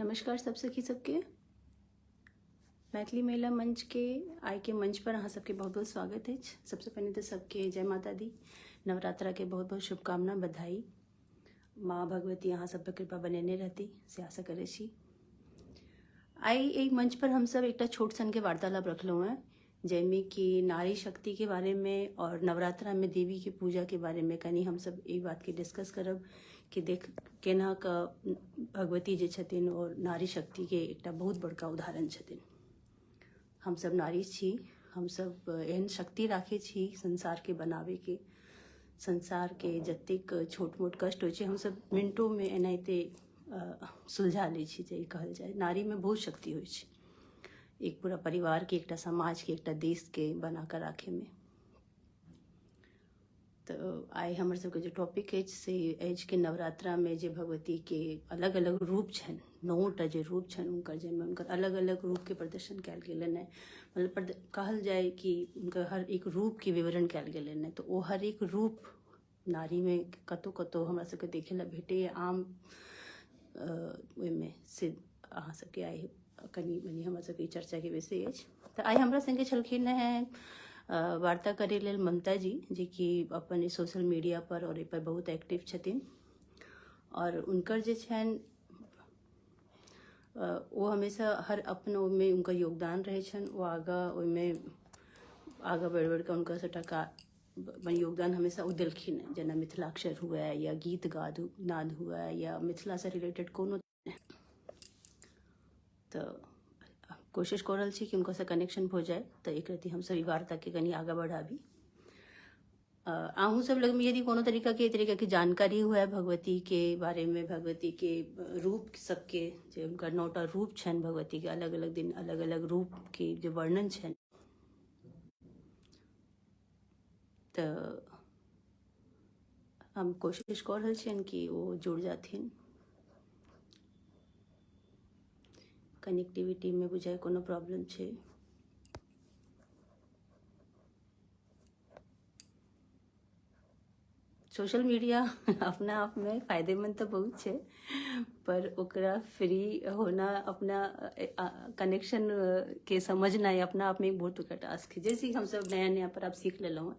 नमस्कार सब सखी सबके। मैथिली महिला मंच के आइ के मंच पर अहाँ सबके बहुत बहुत स्वागत अछि। सबसे पहिने तऽ सबके जय माता दी, नवरात्रा के बहुत बहुत शुभकामना, बधाई। माँ भगवती अहाँ सब पर कृपा बनेने रहती से आशा करै छी। आइ एहि मंच पर हमसब एकटा छोट सन के वार्तालाप रखलहुँ हेँ, जाहिमे कि नारी शक्ति के बारे में और नवरात्रा में देवी के पूजा के बारे में कनि हमसब एहि बात के डिस्कस करब कि देख केना कऽ भगवती जे छथिन और नारी शक्ति के एकटा बहुत बड़का उदाहरण छथिन। हमसब नारी छी, हमसब एहन शक्ति राखै छी संसार के बनाबे के, संसार के जतेक छोट मोट कष्ट होइ छै हमसब मिनटो में एनाहिते सुलझा लै छी। जे कहल जाय नारी में बहुत शक्ति होइ छै, एक पूरा परिवार के, एकटा समाज के, एकटा देश के बना कऽ राखै में। तऽ आइ हमर सबके जे टॉपिक अछि से अछि कि नवरात्रा में जे भगवती के अलग अलग रूप छनि, 9टा जे रूप छनि हुनकर, जाहिमे हुनकर अलग अलग रूप के प्रदर्शन कयल गेलनि हेँ, मतलब कहल जाय कि हुनकर हर एक रूप के विवरण कयल गेलनि हेँ। तऽ ओ हर एक रूप नारी में कतौ कतौ हमरा सबके देखै लए भेटैए आम ओहिमे से अहाँ सबके आइ कनि मनि हमरा सबके चर्चा के विषय अछि। तऽ आइ हमरा संगे छलखिन हेँ वार्ता करै लेल ममता जी, जेकि अपन सोशल मीडिया पर और एहि पर बहुत एक्टिव छथिन और हुनकर जे छनि ओ हमेशा हर अपन ओहिमे हुनकर योगदान रहै छनि। ओ आगाँ ओहिमे आगाँ बढ़ि बढ़ि कऽ हुनकर सबटा अपन योगदान हमेशा ओ देलखिन हेँ, जेना मिथिलाक्षर हुए या गीत गाद नाद हुए या मिथिलासँ रिलेटेड कोनो। तऽ कोशिश कऽ रहल छी कि हुनकासँ कनेक्शन भऽ जाय तऽ एक रति हमसब ई वार्ताके कनि आगाँ बढ़ाबी। अहूँ सब लगमे यदि कोनो तरीकाके एहि तरीकाके जानकारी हुए भगवती के बारेमे, भगवती के रूप सबके, जे हुनकर 9टा रूप छनि भगवती के, अलग अलग दिन अलग अलग रूप के जे वर्णन छनि, तऽ हम कोशिश कऽ रहल छियनि कि ओ जुड़ जाथिन। कनेक्टिविटी में बुझाइ कोनो प्रॉब्लम छै। सोशल मीडिया अपना आप में फायदेमंद तऽ बहुत छै, पर ओकरा फ्री होना, अपना कनेक्शन के समझना अपना आप में एक बहुत बड़का टास्क है। जैसे हमसब नया नया पर आब सीख लेलहुँ हँ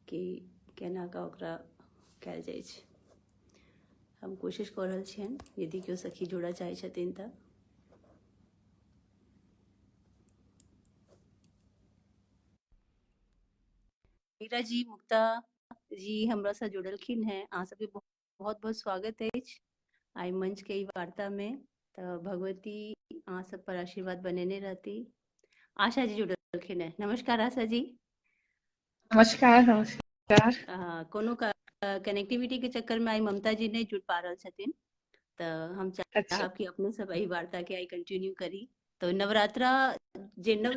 कि केना कऽ ओकरा कयल जाइ छै। हम कोशिश कऽ रहल छियनि, यदि केओ सखी जुड़ऽ चाहै छथिन तऽ। मीरा जी, मुक्ता जी हमरा से जुड़लखिन हैं, अहाँ सबके बहुत बहुत स्वागत अछि आइ मंच के ई वार्ता में। तऽ भगवती अहाँ सब पर आशीर्वाद बनेने रहती। आशा जी जुड़लखिन हैं, नमस्कार आशा जी। नमस्कार, नमस्कार। कोनो कनेक्टिविटी के चक्कर में आई ममता जी नहीं जुड़ पा रहल छथिन, तऽ हम चाहब कि अपने सब एहि वार्ता के आई कंटिन्यू करी। तो नवरात्रा जे नव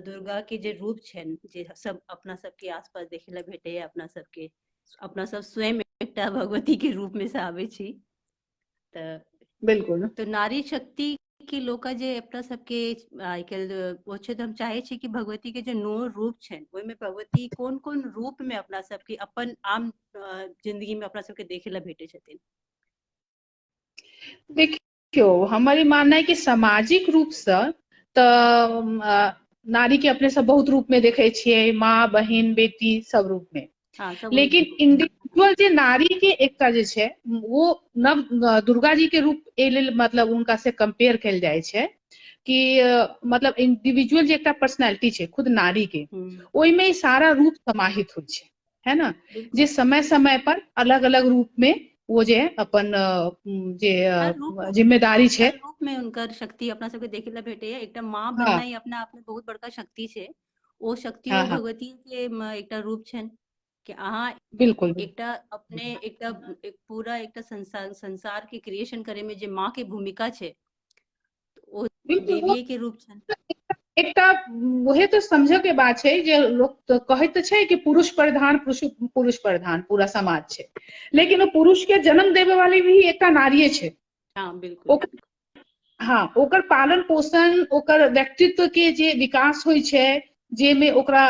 दुर्गा के जे रूप छनि, जे सब अपना सबके आसपास देखे ला भेटैया, अपना सबके, अपना सब स्वयं एकटा भगवती के रूप में से आबै छी। तऽ बिल्कुल तो नारी शक्ति के लोक जे अपना सबके आइ काल्हि ओ छै, तऽ हम चाहे छी कि भगवती के जे 9 रूप छनि ओहिमे भगवती कोन कोन रूप में अपना सबके अपन आम जिंदगी में अपना सबके देखे ला भेटे छथिन। देखियौ, हमर ई माननाइ कि सामाजिक रूपसँ तऽ नारी के अपने सब बहुत रूप में देखे छियै, माँ, बहिन, बेटी सब रूप में। हाँ, सब लेकिन रूप में। इंडिविजुअल जे नारी के एकटा जे छै वो नव दुर्गा जी के रूप एहि लेल मतलब उनका से कंपेयर कयल जाइ छै कि मतलब इंडिविजुअल जे एकटा पर्सनैलिटी छै खुद नारी के, ओहिमे ई सारा रूप समाहित होइ छै, है ना? जे समय समय पर अलग अलग रूप में वो जे अपन जे हर रूप में जिम्मेदारी छै, हर रूप में उनकर शक्ति अपना सबके देखे ला भेटैया। एकटा माँ बननाइ अपना आप में बहुत बड़का शक्ति छै, ओ शक्ति ओ भगवती के एकटा रूप छनि कि अहाँ एकटा अपने एकटा एक पूरा एकटा संसार के क्रिएशन करे में जे माँ के भूमिका छै, ओ देवीए के रूप छनि। एकटा वहे तऽ समझे के बात छै जे लोक तऽ कहैत तऽ छै कि पुरुष प्रधान, पुरुष प्रधान पूरा समाज छै, लेकिन ओ पुरुष के जन्म देवे वाली भी एकटा नारिये छै। हाँ, बिल्कुल। ओकर पालन पोषण, ओकर व्यक्तित्व के जे विकास होइ छै, जेमे ओकरा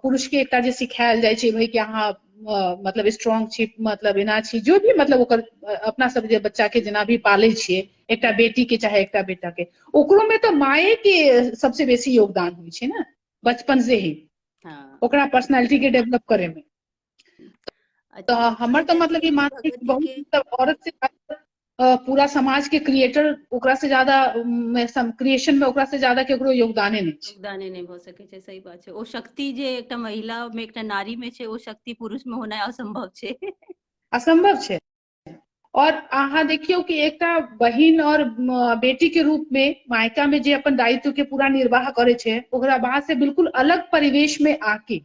पुरुष के एकटा जे सिखायल जाइ छै भाई कि अहाँ मतलब स्ट्रांग छी, मतलब एना छी, जो भी मतलब ओकर अपना सब जे बच्चा के जेना भी पालै छियै, एकटा बेटी के चाहे एकटा बेटा के, ओकरो में तऽ माये के सबसे बेसी योगदान होइ छै ने बचपन से ही। ओकरा पर्सनालिटी के डेवलप करे में। तऽ हमर तऽ मतलब ई मान बहुत औरत से पूरा समाज के क्रिएटर, ओकरा से ज्यादा क्रिएशन में ओकरा से ज्यादा केकरो योगदाने नहि छै। योगदाने नहि भऽ सकै छै, सही बात छै। ओ शक्ति जे एकटा महिला में, एकटा नारी में छै, ओ शक्ति पुरुष में होनाइ असंभव छै। असंभव छै। और अहाँ देखियौ कि एकटा बहिन और बेटी के रूप में मायका में जे अपन दायित्व के पूरा निर्वाह करे छै, ओकरा बाद से बिल्कुल अलग परिवेश में आके,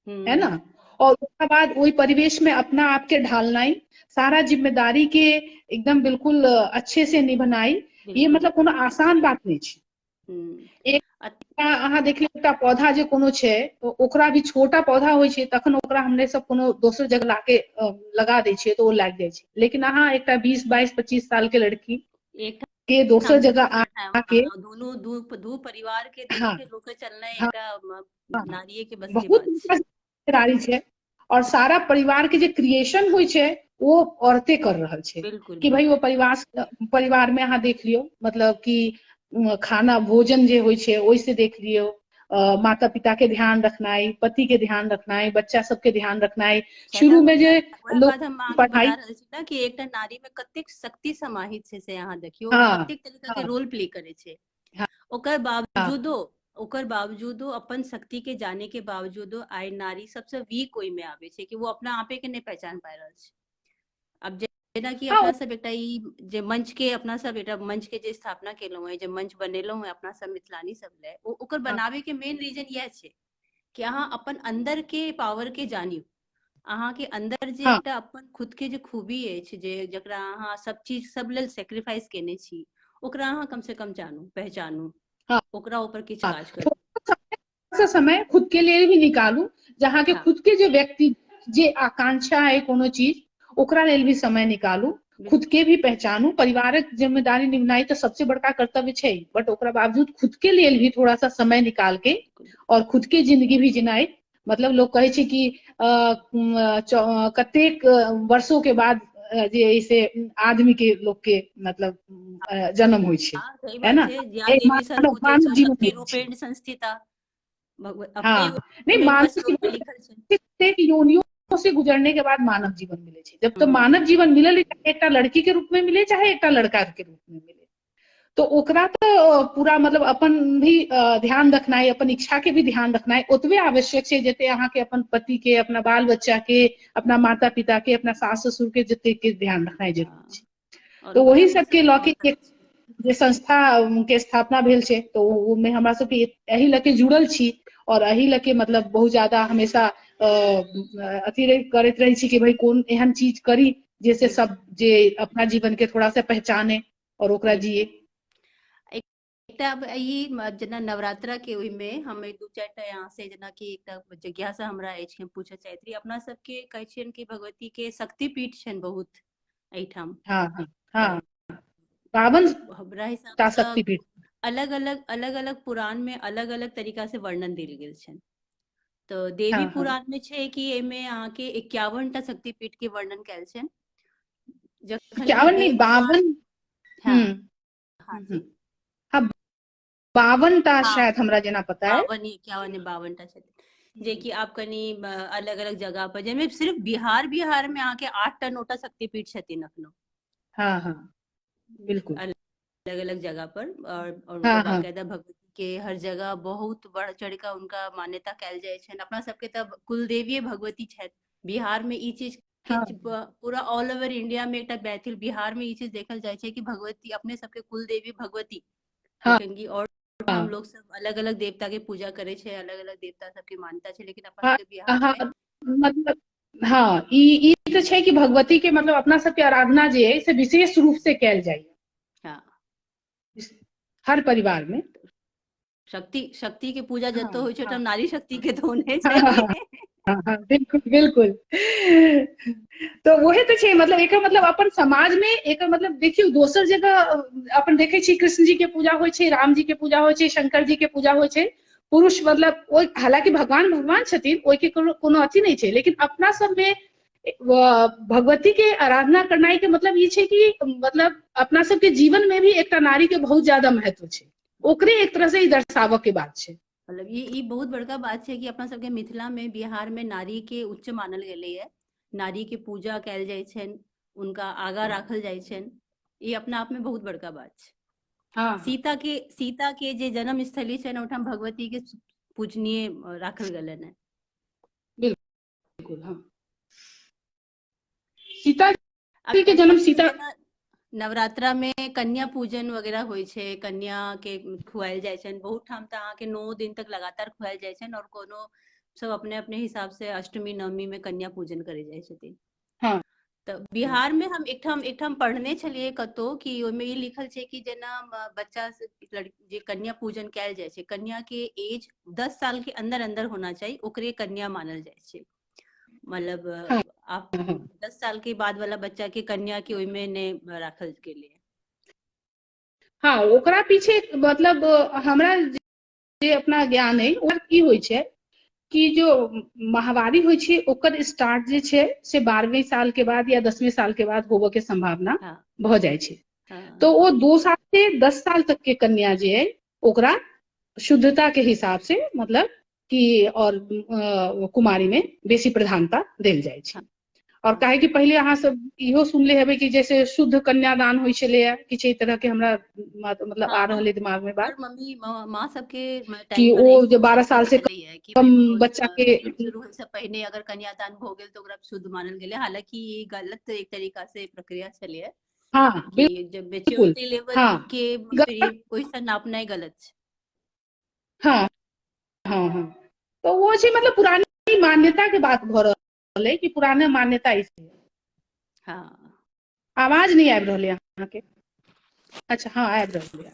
है ना, और ओकरा बाद ओहि परिवेश में अपना आप के ढालनाइ, सारा जिम्मेदारी के एकदम बिल्कुल अच्छे से निभनाइ, ये मतलब कोनो आसान बात नहि छै। एकटा अहाँ देखियौ, एकटा पौधा जे कोनो छै, ओकरा भी छोटा पौधा होइ छै तखन ओकरा हमरे सब कोनो दोसर जगह लाके लगा दै छियै तऽ ओ लागि जाइ छै, लेकिन अहाँ एकटा 20 22 25 साल के लड़की के दोसर जगह आके दोनों दू परिवार के लोक चलना एकटा नारिये के बस के बात छै। जिम्मेदारी छै और सारा परिवार के जे क्रिएशन होइ छै ओ औरते कर रहल छै। कि भाई ओ परिवार में अहाँ देख लियौ, मतलब कि खाना भोजन जे होइ छै ओहि से देख लियौ, माता पिता के ध्यान रखनाइ, पति के ध्यान रखनाइ, बच्चा सबके ध्यान रखनाइ। शुरू में जे लोग पढ़ाई कि एकटा नारी में कतेक शक्ति समाहित छै से अहाँ देखियौ, कतेक तरीका के रोल प्ले करे छै, ओकर बावजूदो अपन शक्ति के जाने के बावजूदो आइ नारी सबसे वीक ओहि में आबै छै कि वो अपना आपे के नहि पहचान पाबि रहल छै। आब जेनाकि अपना सब एकटा ई जे मंच के, अपना सब एकटा मंच के जे स्थापना केलहुँ हेँ, जे मंच बनेलहुँ हेँ अपना सब मिथिलानी सब लए, ओकर बनाबे के मेन रीजन इएह छै कि अहाँ अपन अंदर के पावर के जानियौ, अहाँ के अंदर जे एकटा अपन खुद के जे खूबी अछि, जे जकरा अहाँ सब चीज सब लेल सेक्रीफाइस केने छी, ओकरा अहाँ कम से कम जानू, पहचानू, ओकरा ऊपर किछु काज करू। समय खुद के लिए भी निकालू, जहाँ के खुद के जे व्यक्ति जे आकांक्षा है कोनो चीज, ओकरा लेल भी समय निकालू, खुद के भी पहचानू। परिवारक जिम्मेदारी निभनाई तऽ सबसे बड़का कर्तव्य छै, बट ओकरा बावजूद खुद के लेल भी थोड़ा सा समय निकाल के और खुद के जिंदगी भी जिनाई। मतलब लोग कहै छै कि कतेक वर्षों के बाद जे ऐसे आदमी के लोग के मतलब जन्म होइ छै, है ना। मानव जीवन संस्थिता, हाँ नहीं, मानव जीवन योनियों से गुजरने के बाद मानव जीवन मिले छै। जब तो मानव जीवन मिलल, चाहे एकटा लड़की के रूप में मिले चाहे एकटा लड़का के रूप में मिले, तो ओकरा तो पूरा मतलब अपन भी ध्यान रखनाइ, अपन इच्छा के भी ध्यान रखनाइ ओतबे आवश्यक छै जते अहाँ के अपन पति के, अपना बाल बच्चा के, अपना माता पिता के, अपना सास ससुर के जते के ध्यान रखनाइ जरूरी छै। तो वही सबके लऽ के जे संस्था के स्थापना भेल छै, तो ओमे हमरा सबके एहि लऽ के जुड़ल छी और एहि लऽ के मतलब बहुत ज्यादा हमेशा अथी करैत रहै छी कि भाई कोन एहन चीज करी जैसे सब जे अपना जीवन के थोड़ा सा पहचाने और ओकरा जिए। एकटा ई जेना नवरात्रा के ओहिमे हम दू चारिटा यहाँ से जेनाकि एकटा जिज्ञासा हमरा अछि, हम पूछऽ चाहैत रही। अपना सबके कहै छियनि कि भगवती के शक्तिपीठ छनि बहुत एहिठाम। हाँ हाँ, 52 हमरा हिसाब शक्तिपीठ। अलग अलग अलग अलग पुराण में अलग अलग तरीका से वर्णन देल गेल छनि। तो देवी पुराण में छै कि एहिमे अहाँके 51 टा शक्तिपीठ के वर्णन कयल छनि। जखन नहीं 52, हाँ 52 टा शायद हमरा जेना पता है, 51 52 टा छथिन, जे कि आप कनी अलग अलग जगह पर, जाहिमे सिर्फ बिहार बिहार में अहाँके 8टा 9टा शक्तिपीठ छथिन अखनो। हाँ हाँ बिल्कुल, अलग अलग जगह पर, और बाकायदा भगवती के हर जगह बहुत बढ़ चढ़ के उनका मान्यता कैल जाइ छनि। अपना सबके तऽ कुलदेवीए भगवती छथि बिहार में। ई चीज पूरा ऑल ओवर इंडिया में एकटा मैथिल बिहार में ई चीज देखल जाइ छै कि भगवती अपने सबके कुलदेवी भगवती। और हम लोग सब अलग अलग देवता के पूजा करे छै, अलग अलग देवता सबके मान्यता छै, लेकिन अपन सबके बिहार में मतलब हाँ ई तऽ छै कि भगवती के मतलब अपना सबके आराधना जे है से विशेष रूप से कैल जाइए। हाँ, हर परिवार में शक्ति शक्ति के पूजा जतो होइ छै नारी शक्ति के तो होने छै। बिल्कुल बिल्कुल, तो वही तो छै मतलब एकर मतलब अपन समाज में एकर मतलब देखियौ दोसर जगह अपन देखै छी कृष्ण जी के पूजा होइ छै, राम जी के पूजा होइ छै, शंकर जी के पूजा होइ छै, पुरुष मतलब ओहि, हालांकि भगवान भगवान छथिन, ओहिके कोनो कोनो अथी नहि छै, लेकिन अपना सबमे भगवती के आराधना करनाइ के मतलब ई छै कि मतलब अपना सबके जीवन में भी एकटा नारी के बहुत ज्यादा महत्व छै, ओकरे एक तरह से ई दर्शाबऽ के बात छै। मतलब ई बहुत बड़का बात छै कि अपना सबके मिथिला में, बिहार में नारी के उच्च मानल गेलै है, नारी के पूजा कैल जाइ छनि, उनका आगा राखल जाइ छनि, ई अपना आप में बहुत बड़का बात छै। हाँ। सीता के जे जन्म स्थली छनि, ओहिठाम भगवती के पूजनीय राखल गेलनि है। बिल्कुल, हाँ, सीता जी के जन्म सीता नवरात्रा में कन्या पूजन वगैरह होइ छै, कन्या के खुआएल जाइ छनि। बहुत ठाम तऽ अहाँके 9 दिन तक लगातार खुआएल जाइ छनि और कोनो सब अपने अपने हिसाब से अष्टमी नवमी में कन्या पूजन करे जाइ छथिन। तऽ बिहार में हम एकठाम एकठाम पढ़ने छलियै कतहु कि ओहिमे ई लिखल छै कि जेना बच्चा जे कन्या पूजन कयल जाइ छै, कन्या के एज 10 साल के अंदर अंदर होना चाही, ओकरे कन्या मानल जाइ छै। मतलब आप 10 साल के बाद वाला बच्चा के कन्या के ओहिमे नहि राखल गेलै। हाँ, ओकरा पीछे मतलब हमरा जे अपना ज्ञान है, ओ की होइ छै कि जो माहवारी होइ छै, ओकर स्टार्ट जे छै से 12वें साल के बाद या 10वें साल के बाद होबऽ के संभावना भऽ जाइ छै। तो ओ 2 साल से 10 साल तक के कन्या जे है, ओकरा शुद्धता के हिसाब से मतलब कि और कुमारी में बेसी प्रधानता देल जाइ छै। और काहे कि पहिले अहाँ सब इहो सुनले हेबै कि जैसे शुद्ध कन्यादान होइ छलैया, किछु एहि तरह के हमरा मतलब आ रहल है दिमाग में बात। मम्मी माँ सबके कि ओ जे 12 साल से कम बच्चा के शुरू होय से पहिने अगर कन्यादान भऽ गेल तऽ ओकरा शुद्ध मानल गेलै। हालांकि ई गलत एक तरीका से प्रक्रिया छलैया कि जब मेच्योरिटी लेवल के ओहिसँ नापनाइ गलत छै। हाँ, तो वो छै मतलब पुरानी मान्यता के बात भऽ रहल है कि पुराना मान्यता ई। आवाज नहि आबि रहल है अहाँके। अच्छा, हाँ, आबि रहल है।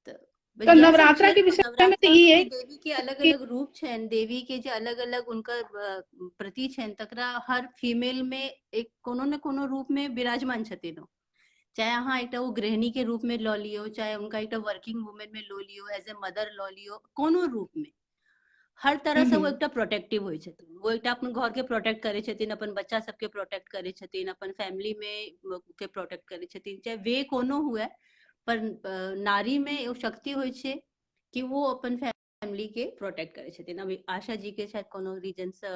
तऽ नवरात्रा के विषय में तऽ ई है। देवी के अलग अलग रूप छनि, देवी के जे अलग अलग हुनकर प्रति छनि, तकरा हर फीमेल में एक कोनो ने कोनो रूप में विराजमान छथिन ओ। चाहे अहाँ एकटा ओ गृहिणी के रूप में लऽ लियौ, चाहे हुनका एकटा वर्किंग वुमेन में लऽ लियौ, एज ए मदर लऽ लियौ, कोनो रूप में, हर तरह से ओ एकटा प्रोटेक्टिव होइ छथिन। ओ एकटा अपन घर के प्रोटेक्ट करै छथिन, अपन बच्चा सबके प्रोटेक्ट करै छथिन, अपन फैमिली में के प्रोटेक्ट करै छथिन, चाहे वे कोनो हुए, पर नारी में एगो शक्ति होइ छै कि वो अपन फैमिली के प्रोटेक्ट करै छथिन। अभी आशा जी के शायद कोनो रीजन से